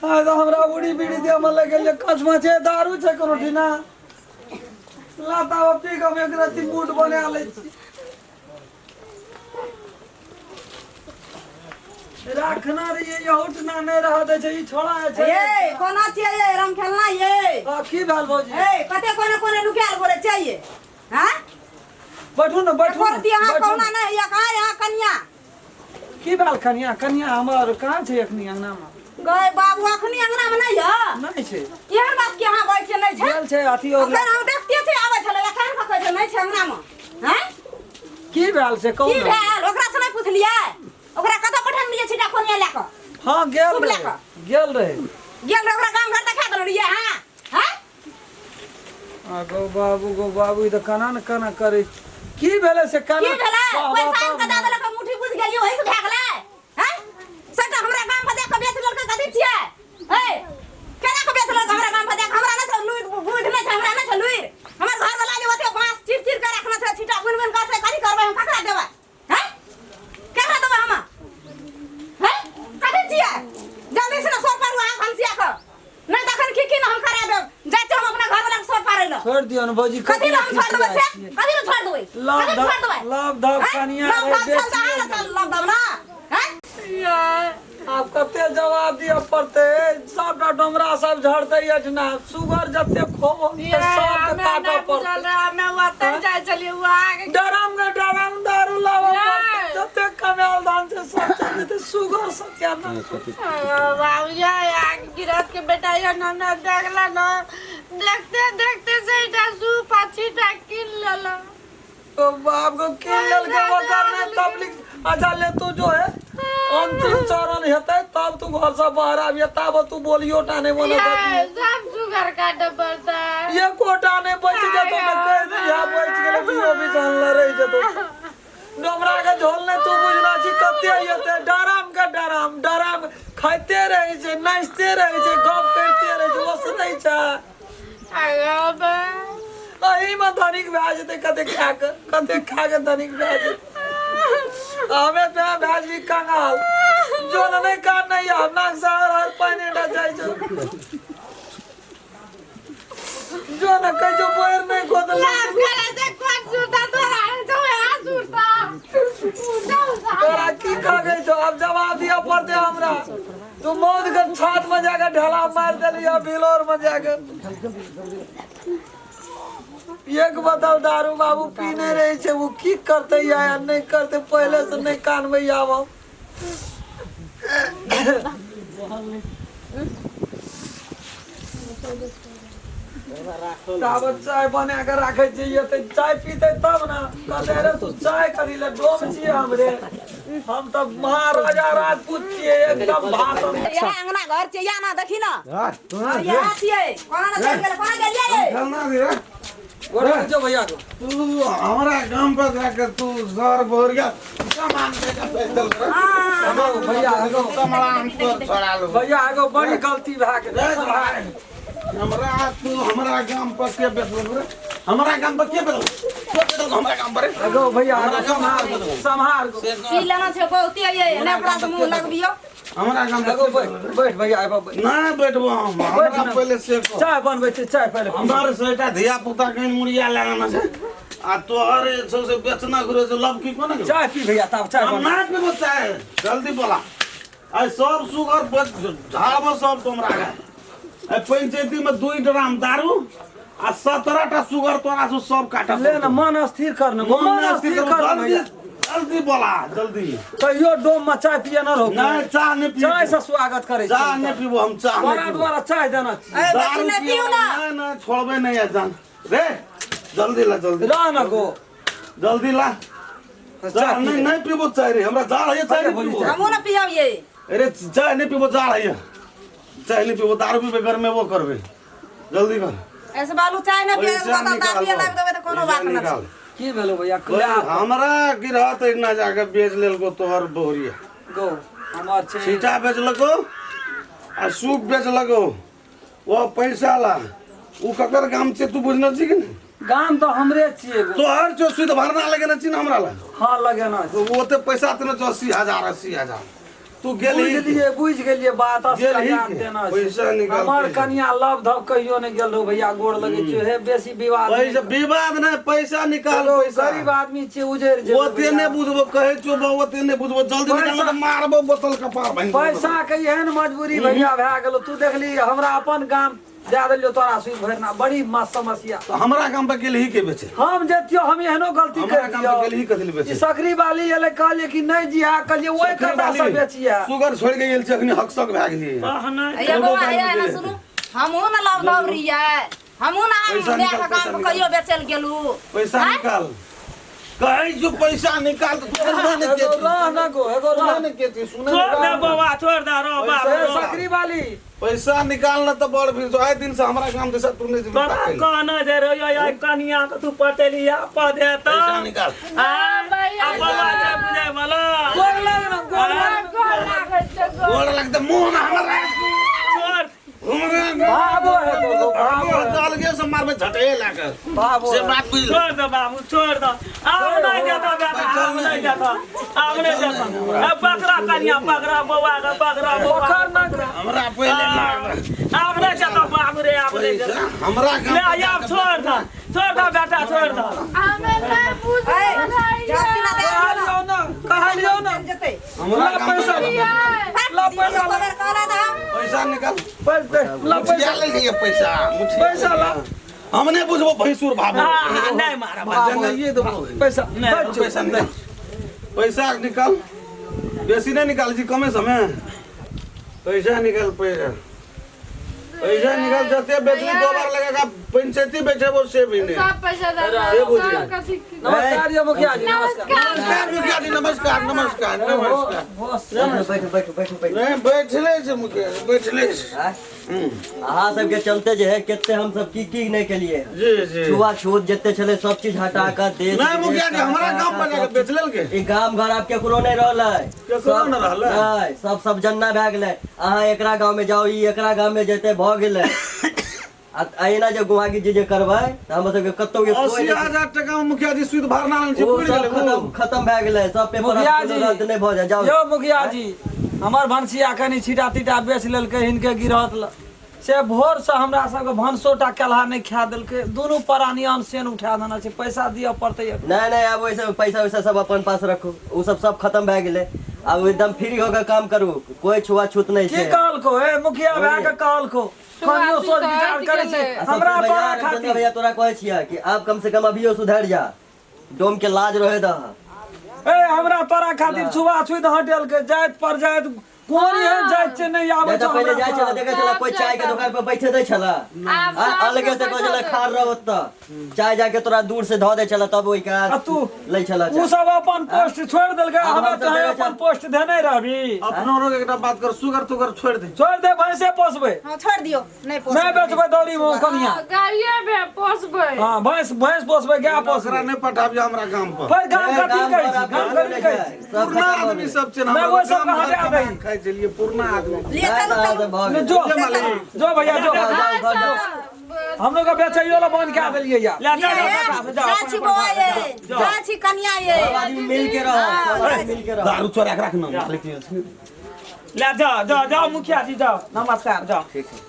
आइ तऽ हमरा उड़ी बीड़ी देहमे लागि गेल जे कछमा छै दारू छै कोनो ठीना लाता पी कऽ हम एक रत्ती मूड बना लै छी राखना रहिए यहुटना नहि रह दै छै ई छोड़ा छै ये कोना छियै ये राम खेलना ये आ, की भेल भौजी ए कते कोने कोने लुकायल बोले छियै ये हाँ बैठू ने बैठू ने, करती अहाँ बैठू कहुना ने। नहि या कहाँ यहाँ कनिया की भेल कनिया कनिया हमर कहाँ छै एखनी अंगना मे गए बाबू अखनी अंगना मे नहि यऽ नहि छै एहन बात के अहाँ बैठ छै नहि छै गेल छै अथी और अखन हम देखते छै आबै छलै एखन कऽ कहै छै नहि छै अंगना मे हैं की भेल से कहू की ने भेल ओकरा से नहि पुछलियै ओकरा कतऽ पठेने रहियै छिटा कोनिया लए कऽ हाँ गेल सूप लए रहे कऽ। गेल रहे गेल रहे ओकरा गाम घर देखा देने रहियै अहाँ हैं आ गो बाबू गो बाबू ई तऽ केना ने केना करै छै। की भेलै से केना की भेलै कहबऽ पैसा तब आनि कऽ दऽ ने। देलक मुट्ठी बुझि गेलियै ओहि से भए गेलै हैं सबटा हमरा गाम पर देख कऽ बेच लेलकै कथी छियै हे केना कऽ बेच लेलकै हमरा गाम पर देख हमरा नहि छै लुरि बुझ नहि छै हमरा नहि छै लुरि हमर घर वाला जे ओते बाँस चीर चीर कऽ रखने छै छिटा बुनि बुनि कऽ से कथी करबै हम ककरा देबै हैं केकरा देबै हम हैं कथी छियै जल्दी से ने सर पारू अहाँ भनसिया कऽ नहि तखन की की ने हम करा देब जाइ छी हम अपना घर वाला के सर पारै लए छोड़ि दियौ ने भौजी कथी लए हम छोड़ देबै से छियै? कथी लए छोड़ देबै लव कथी लए धव छोड़ देबै लव धव हैं? कनिया लव रे धव चल बेचिए अहाँ ने। चल लव धव ना हैं आब कते जवाब दिअ पड़तै सबटा डोमरा सब झड़तै एहिठिना सुगर जते खोब ये सबके हमे काटऽ नहि बुझल पड़तै रहे हमे ओतै जाइ छलियै ओ आगे डरम के डरम दारू लाबऽ नहि। पड़तै जते कमायल धान छै सब चलि जेतै सुगर सत्यानाश बाबू ये आगे गिरहत के बेटा ये न हमरा देखला न देखते देखते से एकटा सूप आ छीटा कीन लेला तो बाप को किन लेलकै ओकर नहि तबलीग अच्छा ले तू जो है अंतिम चरण हेतै तब तू घर से बाहर आबिय तब तू बोलियो टा नहि बोलत ये सब सुगर काटे पड़ता है एकोटा नहि बचि जेतौ तऽ कहि दिहा बचि गेलै तू भी जानले रहि जेतौ डोमरा के झोल नहि तू बुझना छी कते हेतै डराम के डराम डराम खाइते रहै छै नाचिते रहै छै गप करिते रहै छै ओसरै छै अरे बे एहिमे धनिक भए जेतै कते खा कऽ कते खा कऽ धनिक भए जेतै हमे पे भए जेबी कंगाल जो नहि कान नहि आब नाक से हर हर पानि टा जाइ छौ जो न कहै छौ पैर नहि खोदल लाभ करे से कोन सुरता तोरा जो है सुरता तोरा की कहै छौ आब जवाब दिअ पड़तै हमरा तू मौत के छात में जाके ढेला मार देली आ बिलोर में जाके एक बोतल दारू बाबू पीने रहे छै वो की करते या नहीं करते पहले से नहीं कानबै आब हम ताबत चाय बना के राखै छियै तऽ चाय पीते तब ने कहते रे तू चाय करी ले डोम छियै हम रे हम तऽ महाराजा राजपूत छियै एकदम भाषण इएह अंगना घर छियै या ना देखी ना इएह छियै कोना ना चलि गेलै कोना गेलियै ये? खेलना रे गोड़ जो भैया को तू हमारा गांव पर जाकर तू सर बोरिया सामान देकर भेज दल रे हेलो भैया हेलो सामान तोर छोड़ा लो भैया एगो बड़ी गलती भए गेल रे भाई हमरा तू हमरा गांव पर के बेचल रे हमरा गांव पर के बेचल के बेचल हमरा गांव पर रे एगो भैया हमरा एगो गांव सम्हार पर बेचल सम्हार गो। की लेना छै बहुते ये ने ओकरा से मुंह लगबियो हमरा गांव पर एगो के बैठ बेचल रे? बैठ भैया एगो बैठ नहीं बैठबो हम हमरा ना। पहले से कह। चाय बनबै छै चाय पहिले पी। हमर सेटा धिया पुता के मुड़िया लगाना छै आ तोहर जे छौ से बेचना घुरे छै लब की कोना गेलो? चाय पी भैया तब चाय हम बन ना पीबो चाय जल्दी बोला आइ सब सुगर झाड़बो सब तोमरा के आइ पंचायती में दुई ड्राम दारू आ 17 टा सुगर तोरा से सब काटत ले ना मन स्थिर कर ना मन स्थिर कर ना जल्दी भैया जल्दी बोला जल्दी कहियो डोम में चाय पिए न रहो नहीं चाह नहीं पीबो चाय से स्वागत करे चाह नहीं पीबो हम चाह नहीं बड़ा पीबो द्वारा चाय देना छी। ए, बेसी दारू नहि पियब पीउ ना नहीं नहीं छोड़बे नहीं है जान रे जल्दी ला जल्दी रह ना गो जल्दी ला चाय चाह पी नहीं ले। नहीं पीबो चाय रे हमरा जाड़ है चाय नहीं पीबो हमहूँ ने पियब ये अरे चाय नहीं पीबो जाड़ है चाय नहीं पीबो दारू पीबे घर में वो करबे जल्दी कर ऐसे बालू चाय नहि पिए पैसा बताउ दारू पिए निकाल लागि देबै तऽ कोनो बात नहि छै निकाल की भेलो भैया कोई हमरा गिरहत ना जाके बेच लेलको तोहर बहुरिया गो हमर छै सीता बेचलको आ सूप बेचलको ओ पैसा ला उ ककर गाम छै तू बुझने छी कि नहीं गाम तऽ हमरे छियै गो तोहर जो सुध भरना लगेने छी ने हमरा ला हाँ लगेना छै तो ओते पैसा तेने छौ 80,000 80,000 तू गेलही बुझलिए बुझ गेलिए बात गेलही असकरिया के? देना छै। पैसा निकाल हमर पैसा। कनिया लव धव कहियो नहि गेल रहो भैया गोड़ लगे छियो हे बेसी विवाद नहि पैसा विवाद नहि पैसा निकाल करू। पैसा गरीब आदमी छियै उजैर जेबै ओते भैया। नहि बुझबो कहै छियौ बा ओते नहि बुझबो जल्दी निकाल पैसा- तऽ मारबो बोतल कपार भांगि देबो। पैसा के एहन मजबूरी भैया भए गेलो तू देखली हमरा अपन गाम दए देलियो तोरा सुई भरना बड़ी मस्त समस्या तऽ हमरा गाम पर गेलही के बेचे हम जतियो हम एहनो गलती हमरा कर गाम पर गेलही कथी ले ई बेचे सकरी वाली एलै कहलिए कि नहि जी हा कहलिए ओहि कटा से बेचिए सुगर छोड़ि के गेल छै अखनी हकसक भए गेलियै ये बौआ ये ना सुनू हमहूँ न लव धव रहियै हमहूँ न पैसा हम निकाल, गाम पैसा पर निकाल। कहियो बेचल गेलू पैसा निकाल कहै छियौ पैसा निकाल तऽ तोरा नहि एगो के रह न गो एगो सुनै रह ने के छी सुनै छोड़ ने दे बौआ छोड़ दे रो बाप ए, रो। सकरी वाली पैसा निकाल न तऽ बड़ भीड़ छौ। आइ दिन से हमरा गाम दिसा तू नहि जेबही तोरा ताकै लए। कहना जे रो यो यो कनिया के तू पटेलिया पदे त पैसा निकाल आ आ बौआ के बुझाय वाला गोर लग न गोर लग गोर लागै छै गोर गोर लगतै मुँह मे हमरा छोड़ हमरा भाबो है तो भाबो है अलगे से मारबै झटे लए कऽ भाबो से है। बात बुझि ले। छोड़ दे बाबू छोड़ दे आब नहीं जाता बेटा आब नहीं जाता आब नहीं जाता ए पकड़ा कनिया पकड़ा बौआ के पकड़ा बौआ पकड़ न हमरा पहिले मार आब नहीं जाता बाबू रे आब नहीं पैसा जाता हमरा गाम ले आब छोड़ दे छोड़ दे बेटा छोड़ दे हमे नहि बुझल जाति ना दे कहलियौ न कहलियौ न जेतै हमरा ला गाम पैसा ला पैसा ला तोरा कहला तऽ हम पैसा निकाल पैसा ला मुठिया पैसा ले लिए पैसा मुठिया पैसा ला हम नहीं बुझबो भैंसुर भाबो हाँ, नहीं मारा बाबू। जंगइये देबो पैसा नहीं, पैसा निकाल पैसा निकाल बेसी नहीं निकाल जी कमे समय पैसा निकाल पैसा पैसा निकाल जते बेचली दो बार लगेगा पंचायती बेचेबो से भी नहीं सब पैसा दे से बुझिए। सब कथी नमस्कार ये मुखिया जी नमस्कार नमस्कार मुखिया जी नमस्कार नमस्कार नमस्कार बस बैठू बैठू बैठू बैठू नहीं बैठले छै मुखिया जी बैठले छै आँय? अहाँ सबके चलते जे है कते हम सब की की नहीं केलिए जी जी छुआछूत जते छले सब चीज हटा कऽ देश नहीं मुखिया जी हमरा गांव पर जाके बेच लेल के ई गाम घर आब केकरो नहीं रहलै केकरो नहि रहलै? नहि सब सब जन्ना भए गेलै अहाँ एकरा गाँव में जाउ ई एकरा गाँव में जेतै भऽ गेलै आ एना जे गुहागी जे जे करबै तऽ हमर सबके कतौ के कोइ अस्सी नहि- हजार टका में मुखिया जी सुध भरना लेने छी ओ पुरि सब गेलै खत्म ओ। खत्म भए गेलै सब पेपर मुखिया आब जी कोनो रद्द नहि भऽ जाय जाउ यौ मुखिया जी हमर भनसिया कनि छिटा तिटा बेच लेलकै हिनके गिरहत ल से भोरसँ हमरा सबके भनसो टा केलहा नहि खा देलकै दुनू प्राणी अन्न सेन उठा देने छै पैसा दिअ पड़तै नहि नहि आब ओहिसँ पैसा वैसा सब अपन पास रखू ओ सब सब खत्म भए गेलै आब एकदम फ्री होकर काम करू कोइ छुआछूत नहि की छै कहलको हे मुखिया भए के कहलको कनियो सोच विचार करै छै आ सबसे हमरा भैया तोरा रविचंद्र खातिर भैया तोरा कहै छियै कि आब कम से कम अभियो सुधरि जा डोम के लाज रहे दह ए हमरा तोरा खातिर छुआ छुइत हटेलकै जाइत पर जाइत कोन एहन जाइत छै नहि आबै नहि तऽ छै पहिले हमरा जाइ छलै देखै छलै कोइ चाय के दुकान पर बैठे दै छलै आब आ, सब अलगे से कहै छलै खाड़ रह ओतऽ चाय जाके तोरा दूर से धऽ दै छलै तब ओहिके आ तू लै छलै उ सब अपन पोस्ट छोड़ि देलकै आब हमरा हम तऽ सब अपन पोस्ट धेने रहबी अपनो लोग एकटा बात कर सुगर तुगर छोड़ दे छोड़ि दे भैंसे पोसबै हाँ छोड़ दियो नहीं पोसबै नहि बेचबै दौरी मे कनिया गाड़िए में पोसबै हाँ भैंस भैंस पोसबै गाय ओकरा पोसबै नहीं पठाबियो हमरा गाम पर पर गाम कथी कहै छी गाम कथी कहै छी सब पुरना खत्म भऽ आदमी गेलै। सब छै नहि, ओहि सबके हटा दही। खाइ छलियै पुरना आदमी लिए नहि चलू तऽ चलू भऽ गेलै। जो जो भैया जो जाउ, जाउ, घर जाउ। हम लोग के बेचैयो ला बंद कए देलियै या ले जा ये, जा जा छी बौआ ये जा छी कनिया ये सब आदमी मिल के रह सब आदमी मिल के रह दारू चोरा के राख ना मालिक ले जा जा जाओ मुखिया जी जाओ नमस्कार जाओ ठीक छै